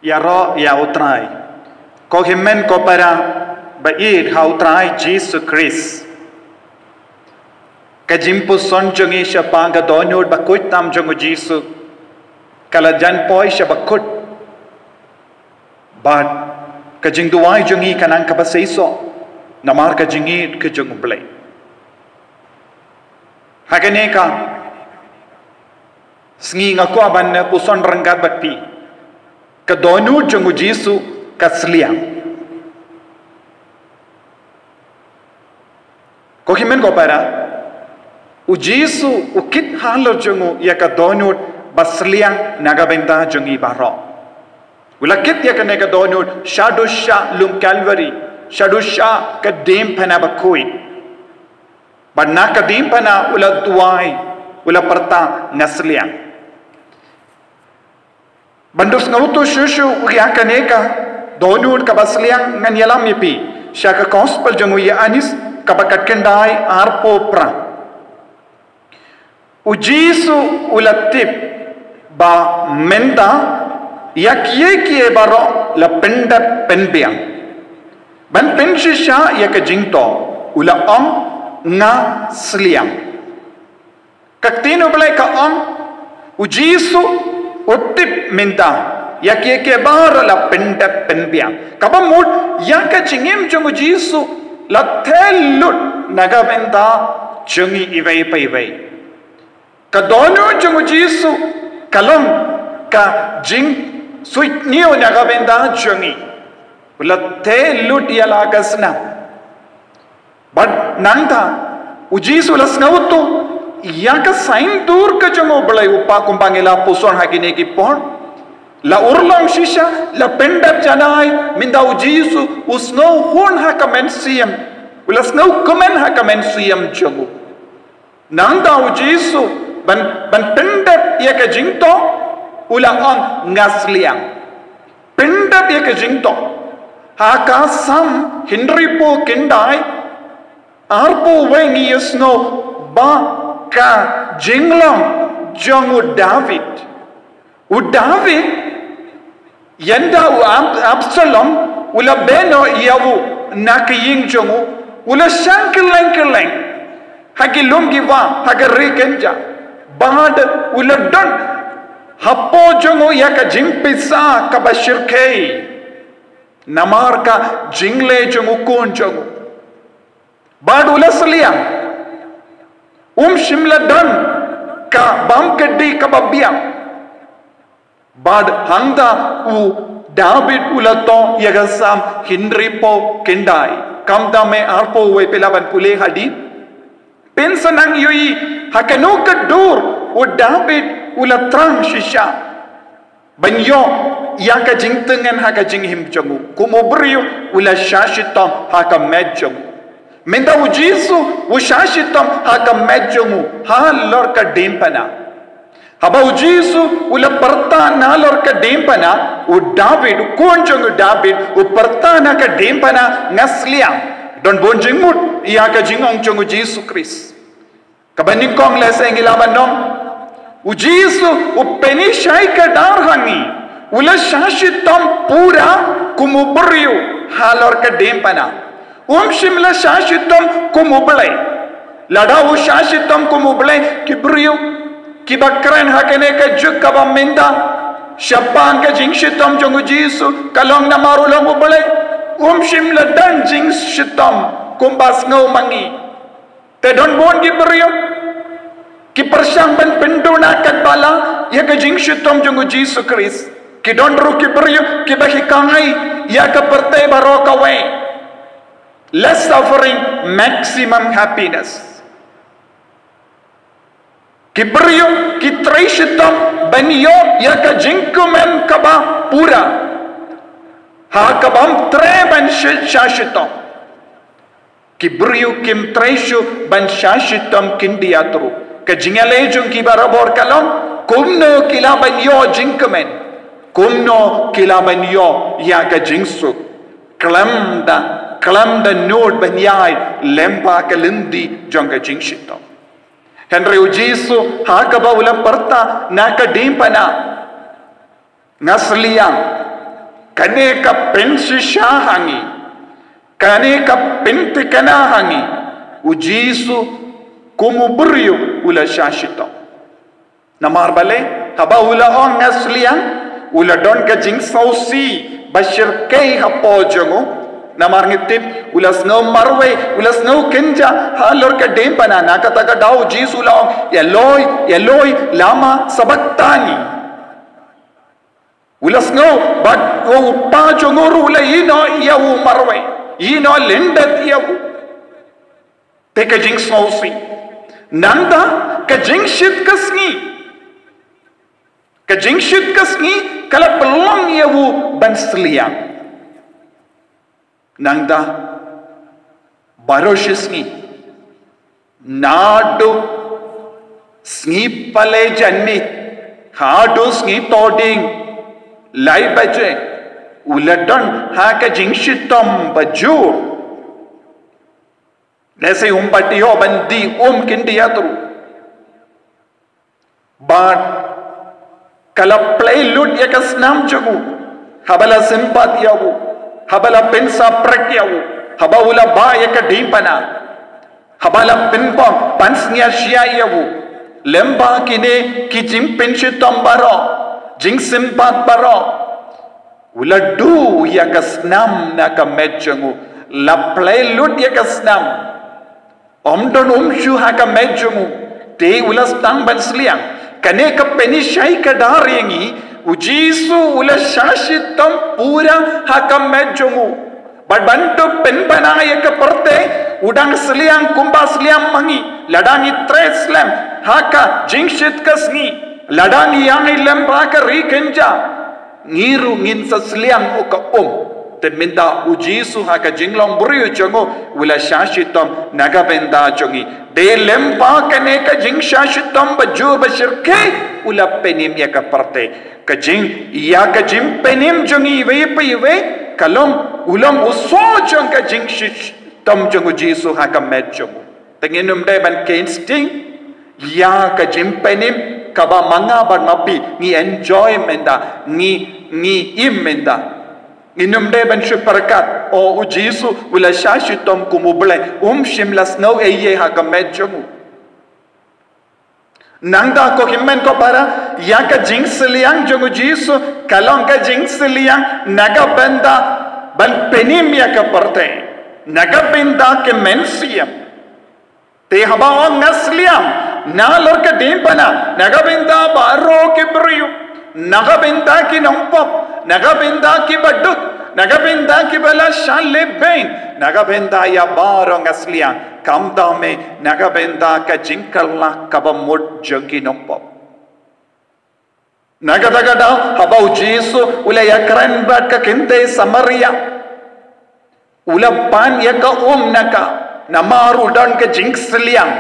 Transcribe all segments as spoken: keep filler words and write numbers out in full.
Ïaroh ïa U Trai. Ko hynmen ko para ba ïeit ha U Trai Jisu Khrist. Ka jingpuson jong ngi shaphang ka dohnud bakhuid tam jong U Jisu ka la jan poi sha bakut. Bad ka jingduwai jong ngi ka nang kaba seisoh namar ka jingïeit ka jong U Blei. Ha kane ka sngi nga kwah ban puson ryngkat bad phi. Ka dohnud jong U Jisu ka sliang. Ko hynmen ko para, U Jisu u kit halor jong u ïa ka dohnud ba sliang na ka bynta jong ngi baroh. U la kit ïa kane ka dohnud shaduh sha lum Kalbari, shaduh sha ka diengphna bakhuid. Bad na ka diengphna u la duwai, u la pyrta, nga sliang. Ban da sngewthuh shuh shuh ïa kane ka dohnud kaba sliang ngan ïalam ïa phi sha ka gospel jong u Ïoannis kaba khatkhyndai arphew phra. U Jisu u la tip ba mynta ïa kiei kiei baroh la pyndep pynbiang ban pynshisha ïa ka jingtoh, u la ong, nga sliang. Ka ktien U Blei ka ong, U Jisu u tip mynta ïa kiei kiei baroh la pyndep pynbiang. Kaba mut ïa ka jingim jong U Jisu la theh lut na ka bynta jong ngi iwei pa iwei. Ka dohnud jong U Jisu ka long ka jingsuidñiew na ka bynta jong ngi. U la theh lut ïa la ka snam. Bad nangta U Jisu la sngewthuh ïa ka saiñdur ka jong U Blei U Kpa kumba ngi la puson ha kine ki por. La urlong shisha, la pyndep janai, mynta U Jisu u sngew hun ha ka mynsiem. U la sngewkmen ha ka mynsiem jong u. Nangta U Jisu ban, ban pyndep ïa ka jingtoh, u la ong, nga sliang. Pyndep ïa ka jingtoh. Ha ka Salm hynriewphew khyndai, arphew wei ngi ïohsngew ba ka jinglong jong u David. U David, ynda u Ab-, Absalom u la beh noh ïa u na ka ïing jong u, u la shang kylleng kylleng ha ki lum ki wah, ha ka ri kynja. Bad u la don hapoh jong u ïa ka jingpisa kaba shyrkhei namar ka jingleh jong u khun jong u. Bad u la sliang. Um shym la don ka bam kdih kaba biang. Bad hangta u David u la thoh ïa ka Salm hynriewphew khyndai. Khamtam eh arphew wei, phi lah ban pule hadien. Phin sa nang ïohi ha kano ka dur u David u la thrang shisha ban ïoh ïa ka jingtngen ha ka jingim jong u. Kum u briew u la shah shitom ha ka met jong u. Mynta U Jisu u shah shitom ha ka met jong u halor ka diengphna. Haba U Jisu u la pyrta nalor ka diengphna, u David, u khun jong u David, u pyrta na ka diengphna, nga sliang. Don bun jingmut ïa ka jingong jong U Jisu Khrist. Kaba nyngkong lehse ngi lah ban ong, U Jisu u pynshai kdar ha ngi. U la shah shitom pura kum u briew halor ka diengphna. Um shym la shah shitom kum U Blei. Lada u shah shitom kum U Blei, ki briew kiba kren ha kane ka juk kaba mynta shaphang ka jingshitom jong U Jisu ka long namar u long U Blei. Um shym la don jingshitom kumba sngew ma ngi. Te don bun ki briew ki pyrshang ban pynduna katba lah ïa ka jingshitom jong U Jisu Khrist. Ki don ruh ki briew kiba hikai ïa ka pyrthei baroh kawei. Less suffering, maximum happiness. Ki briew ki trei shitom ban ïoh ïa ka jingkmen kaba pura. Ha kaba ym treh ban shi-, shah shitom. Ki briew kim trei shuh ban shah shitom khyndiat ruh. Ka jingïaleh jong ki barabor ka long, kumno ki lah ban ïoh jingkmen. Kumno ki lah ban ïoh ïa ka jingsuk. Khlem da, khlem da nud ban ïaid lyngba ka lynti jong ka jingshitom. Hynrei U Jisu ha kaba u la pyrta na ka diengphna, nga sliang. Kane ka pynshisha ha ngi, kane ka pynthikna ha ngi, u Jisu kum u briew u la shah shitom. Namar balei? Haba u la ong nga sliang, u la don ka jingsngewsih ba shyrkhei hapoh jong u. Namar ngi tip, u la sngew marwei, u la sngew kynjah halor ka diengphna. Na kata ka daw u Jisu u la ong, Eloi, Eloi, lama sabakhtani? U la sngew ba u kpa jong u ruh u la ïehnoh ïa u marwei, ïehnoh lyndet ïa u. Te ka jingsngewsih. Nangta ka jingshit ka sngi, ka jingshit ka sngi ka la pynlong ïa u ban sliang. Nangta baroh shi sngi, naduh sngi palei janmiet haduh sngi tohdieng lai baje, u la don ha ka jingshitom bajur. Lehse um pat ïoh ban die um, kin die ïathuh. Bad ka la plei lut ïa ka snam jong u, haba la sympat ïa u, haba la pynsaphriang ïa u, haba u la bah ïa ka diengphna, haba la pynbang pansngiat sha ïa u. Lem bad kine ki jingpynshitom baroh, jingsympat baroh, u la duh ïa ka snam na ka met jong u. La plei lut ïa ka snam. Ym don um shuh ha ka met jong u. Te u la sdang ban sliang. Kane ka pynshai ka dar ïa ngi, u Jisu u la shah shitom pura ha ka met jong u. Bad ban to pynbna ïa ka pyrthei, u dang sliang kumba sliang ma ngi. Lada ngi trei slem ha ka jingshit ka sngi, lada ngi ïeng lem bad ka ri kynjah, ngi ruh ngin sa sliang u ka um. Te mynta u Jisu ha ka jinglong briew jong u, u la shah shitom na ka bynta jong ngi. Te lem bad kane ka jingshah shitom bajur bashyrkhei, u la pynim ïa ka pyrthei. Ka jing, ïa ka jingpynim jong ngi iwei pa iwei, ka long, u long u soh jong ka jingshitom jong u Jisu ha ka met jong u. Te ngin ym dei ban kshaid ïa ka jingpynim kaba ma nga bad ma phi ngi enjoy mynta, ngi, ngi im mynta. Ngin ym dei ban shu pyrkhat, o, u Jisu u la shah shitom kum u Blei, um shym la sngew ei ei ha ka met jong u. Nangta ko hynmen ko para, ïa ka jingsliang jong u Jisu ka long ka jingsliang na ka bynta ban pynim ïa ka pyrthei, na ka bynta ka mynsiem. Te haba ong nga sliang, nalor ka diengphna, na ka bynta baroh ki briew, na ka bynta ki nongpop, na ka bynta ki baduk, na ka bynta ki ba la shah lehbeiñ, na ka bynta ïa baroh nga sliang. Khamtam eh na ka bynta ka jingkylla kaba mut jong ki nongpop. Na kata ka daw, haba u Jisu u la ïakren bad ka kynthei Samaria, u la pan ïa ka um na ka, namar u don ka jingsliang.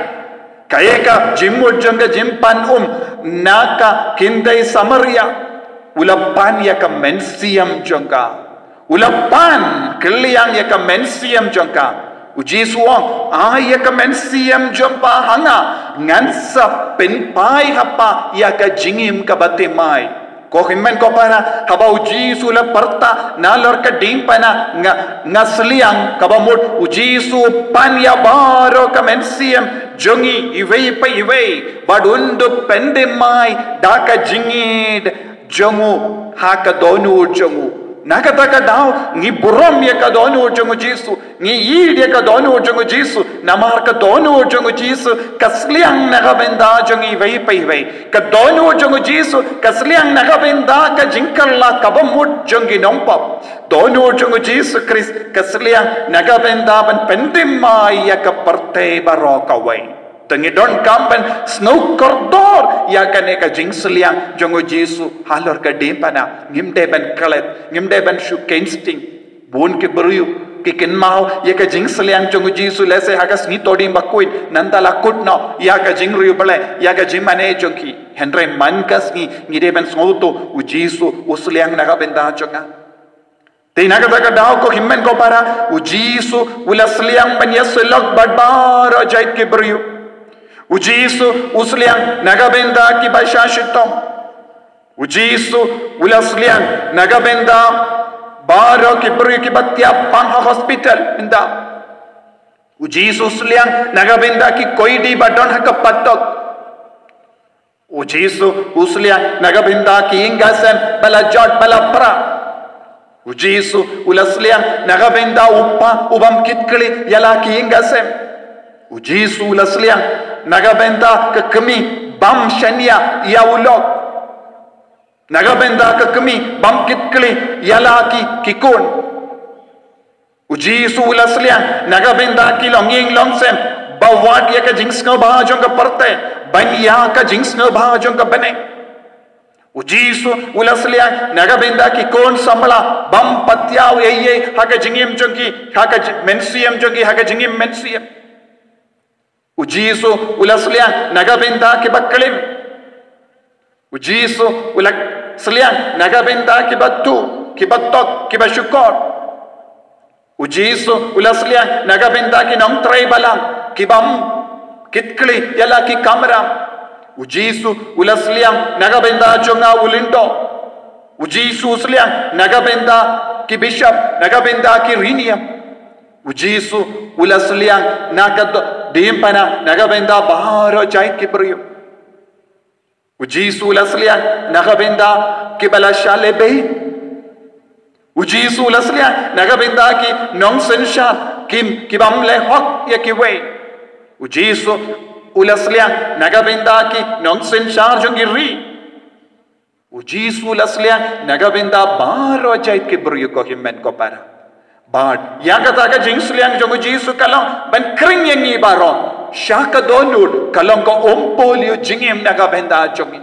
Kaei ka jingmut jong ka jingpan um na ka kynthei Samaria? U la pan ïa ka mynsiem jong ka. U la pan kylliang ïa ka mynsiem jong ka. U Jisu u ong, ai ïa ka mynsiem jong pha ha nga, ngan sa pynphai ha pha ïa ka jingim kaba thymmai. Ko hynmen ko para, haba u Jisu u la pyrta nalor ka diengphna nga, nga sliang, kaba mut u Jisu u pan ïa baroh ka mynsiem jong ngi iwei pa iwei, bad un dup pyndem mai da ka jingïeid jong u ha ka dohnud jong u. Na kata ka daw ngi burom ïa ka dohnud jong u Jisu, ngi ïeid ïa ka dohnud jong u Jisu, namar ka dohnud jong u Jisu ka sliang na ka bynta jong ngi iwei pa iwei. Ka dohnud jong u Jisu ka sliang na ka bynta ka jingkylla kaba mut jong ki nongpop. Dohnud jong u Jisu Khrist ka sliang na ka bynta ban pyndem mai ïa ka pyrthei baroh kawei. Te ngi donkam ban sngew kordor ïa kane ka jingsliang jong u Jisu halor ka diengphna. Ngim dei ban klet, ngim dei ban shu kshaid. Bun ki briew ki kynmaw ïa ka jingsliang jong u Jisu lehse ha ka sngi Thohdieng bakhuid, nangta la kut noh ïa ka jingriewblei, ïa ka jingmane jong ki. Hynrei man ka sngi ngi dei ban sngewthuh, u Jisu u sliang na ka bynta jong nga. Te na kata ka daw ko hynmen ko para, u Jisu u la sliang ban ïasyllok bad baroh jait ki briew. U Jisu u sliang na ka bynta ki ba shah shitom. U Jisu u la sliang na ka bynta baroh ki briew kiba tiap pang ha hospital mynta. U Jisu u sliang na ka bynta ki koidi ba don ha ka patok. U Jisu u sliang na ka bynta ki ïing ki sem ba la jot ba la pra. U Jisu u la sliang na ka bynta u kpa u bym kit kli ïa la ki ïing ki sem. U Jisu u la sliang na ka bynta ka kmie bym shaniah ïa u lok. Na ka bynta ka kmie bym kit kli ïa la ki, ki khun. U Jisu u la sliang na ka bynta ki longïing longsem ba wad ïa ka jingsngewbha jong ka pyrthei ban ïa ka jingsngewbha jong ka bneng. U Jisu u la sliang na ka bynta ki khun samla bym pat ïoh ei ei ha ka jingim jong ki, ha ka ji-, mynsiem jong ki, ha ka jingim mynsiem. U Jisu u la sliang na ka bynta kiba klim. U Jisu u la sliang na ka bynta kiba tuh, kiba tok, kiba shukor. U Jisu u la sliang na ka bynta ki nongtrei balang kibym kit kli ïa la ki kamram. U Jisu u la sliang na ka bynta jong nga u lyngdoh. U Jisu u sliang na ka bynta ki bishop, na ka bynta ki riewniam. U Jisu u la sliang na ka do-, diengphna na ka bynta baroh jait ki briew. U Jisu u la sliang na ka bynta kiba la shah lehbeiñ. U Jisu u la sliang na ka bynta ki nongsynshar ki, kibym leh hok ïa kiwei. U Jisu u la sliang na ka bynta ki nongsynshar jong ki ri. U Jisu u la sliang na ka bynta baroh jait ki briew, ko hynmen ko para. Bad ïa kata ka jingsliang jong u Jisu ka long ban khring ïa ngi baroh sha ka dohnud, ka long ka umpohliew jingim na ka bynta jong ngi.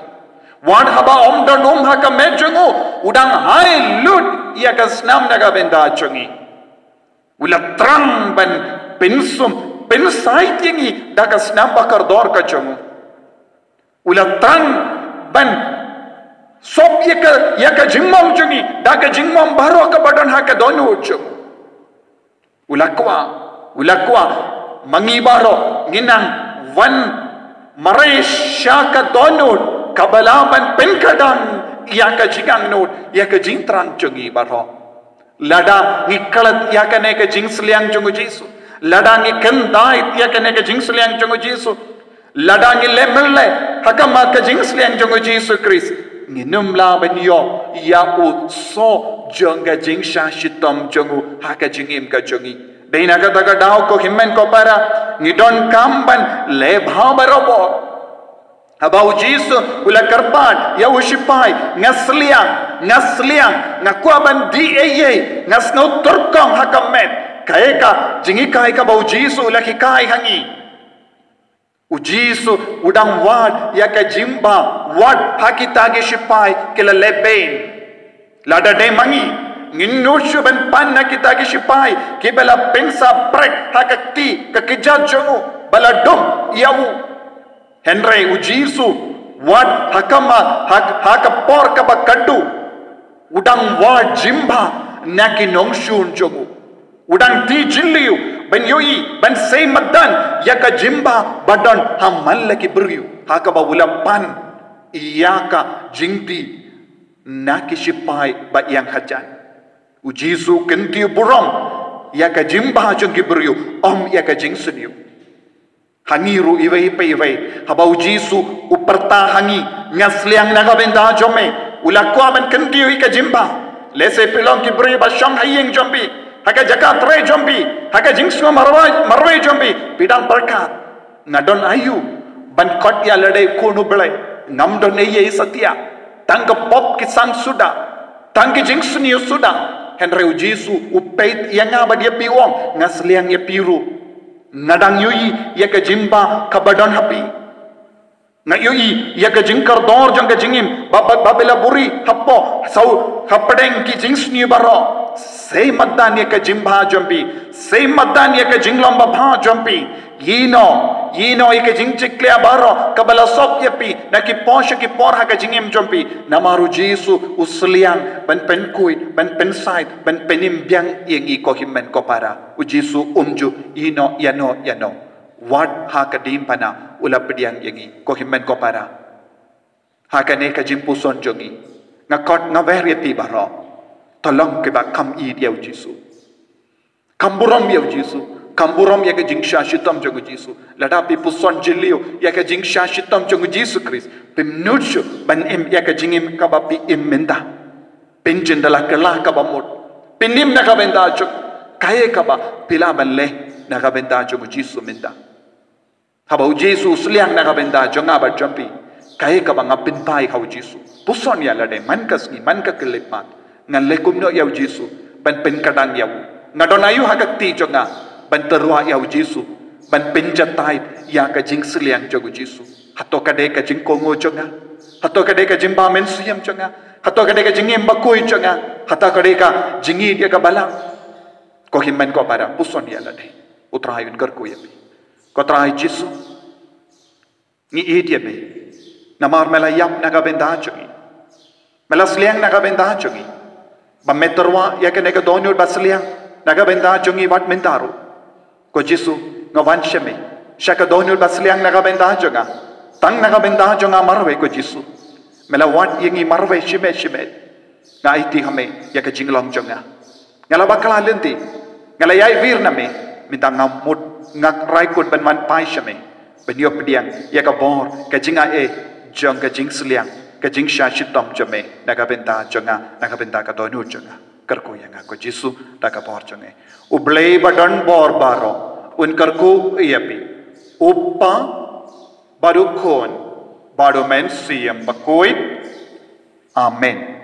Wat haba ym don um ha ka met jong u, u dang hai lut ïa ka snam na ka bynta jong ngi. U la thrang ban pynsum, pynsaid ïa ngi da ka snam ba kordor ka jong u. U la thrang ban sop ïa ka, ïa ka jingmong jong ngi da ka jingmong baroh kaba don ha ka dohnud jong u. U la kwah, u la kwah ma ngi baroh ngin nang wan mareh sha ka dohnud kaba lah ban pynkhatdang ïa ka jingangnud, ïa ka jingthrang jong ngi baroh. Lada ngi klet ïa kane ka jingsliang jong u Jisu, lada ngi kyntait ïa kane ka jingsliang jong u Jisu, lada ngi leh myllei ha khmat ka jingsliang jong u Jisu Khrist, ngin ym lah ban ïoh ïa u soh jong ka jingshah shitom jong u ha ka jingim ka jong ngi. Dei na kata ka daw, ko hynmen ko para, ngi donkam ban leh bha barabor. Haba u Jisu u la kyrpad ïa u shipai, nga sliang, nga sliang, nga kwah ban dih ei ei, nga sngew tyrkhong ha ka met. Kaei ka jinghikai kaba u Jisu u la hikai ha ngi? U Jisu u dang wad ïa ka jingbha, wat ha kita ki shipai ki la lehbeiñ. Lada dei ma ngi, ngin nud shuh ban pan na kita ki shipai kiba la pynsah prek ha ka kti ka kjat jong u, ba la dum ïa u. Hynrei u Jisu, wat ha khmat, ha, ha ka por kaba khatduh, u dang wad jingbha na ki nongshun jong u. U dang dih jylliew ban ïohi, ban sei madan ïa ka jingbha ba don ha man la ki briew, ha kaba u la pan ïa ka jingdih na ki shipai ba ïeng hajan. U Jisu u kyntiew burom ïa ka jingbha jong ki briew, ym ïa ka jingsniew. Ha ngi ruh iwei pa iwei, haba u Jisu u pyrta ha ngi, nga sliang na ka bynta jong me, u la kwah ban kyntiew ïa ka jingbha. Lehse phi long ki briew ba shong ha ïing jong phi, ha ka jaka trei jong phi, ha ka jingsngew marwei, marwei jong phi, phi dang pyrkhat, nga don aïu ban khot ïa lade u Khun u Blei? Ngam don ei ei satia, tang ka pop ki sang suda, tang ki jingsniew suda. Hynrei u Jisu u peit ïa nga bad ïa phi, u ong, nga sliang ïa phi ruh. Nga dang ïohi ïa ka jingbha kaba don ha phi. Nga ïohi ïa ka jingkordor jong ka jingim ba, ba, ba phi la buhrieh hapoh, saw, hapdeng ki jingsniew baroh. Sei madan ïa ka jingbha jong phi, sei madan ïa ka jinglong babha jong phi. Ïehnoh, ïehnoh ïa ka jingjakhlia baroh kaba la sop ïa phi na ki por sha ki por ha ka jingim jong phi. Namar u Jisu u sliang ban pynkhuid, ban pynsaid, ban pynim biang ïa ngi, ko hynmen ko para. U Jisu um ju ïehnoh ïano ïano. Wat ha ka diengphna u la pdiang ïa ngi, ko hynmen ko para. Ha kane ka jingpuson jong ngi, nga khot nga wer ïa phi baroh. Tang long kiba kham ïeit ïa u Jisu. Kham burom ïa u Jisu. Kham burom ïa ka jingshah shitom jong u Jisu. Lada phi puson jylliew ïa ka jingshah shitom jong u Jisu Khrist, phim nud shuh ban im ïa ka jingim kaba phi im mynta. Pynjynjar da la ka la kaba mut. Phin im na ka bynta jong kaei kaba phi lah ban leh na ka bynta jong u Jisu mynta. Haba u Jisu u sliang na ka bynta jong nga bad jong phi, kaei kaba nga pynpaw ha u Jisu? Puson ïa lade man ka sngi, man ka khyllipmat. Ngan leh kumno ïa u Jisu ban pynkdang ïa u? Nga don aïu ha ka kti jong nga ban tyrwa ïa u Jisu, ban pynjatai ïa ka jingsliang jong u Jisu? Hato ka dei ka jingkohnguh jong nga? Hato ka dei ka jingbam mynsiem jong nga? Hato ka dei ka jingim bakhuid jong nga? Hato ka dei ka jingïeit ïa ka balang? Ko hynmen ko para, puson ïa lade. U Trai un kyrkhu ïa phi. Ko Trai Jisu, ngi ïeit ïa me. Namar me la ïap na ka bynta jong ngi. Me la sliang na ka bynta jong ngi. Ba me tyrwa ïa kane ka dohnud ba sliang na ka bynta jong ngi wat mynta ruh. Ko Jisu, nga wan sha me, sha ka dohnud ba sliang na ka bynta jong nga. Tang na ka bynta jong nga marwei ko Jisu. Me la wad ïa ngi marwei shimet shimet. Nga aiti ha me ïa ka jinglong jong nga. Nga la bakla lynti. Nga la ïai wir na me. Mynta nga mut, nga rai kut ban wan phai sha me, ban ïoh pdiang ïa ka bor, ka jingai jong ka jingsliang, ka jingshah shitom jong me na ka bynta jong nga, na ka bynta ka dohnud jong nga. Kyrkhu ïa nga ko Jisu da ka bor jong me. U Blei ba don bor baroh un kyrkhu ïa phi. U Kpa bad u Khun bad u Mynsiem Bakhuid. Amen.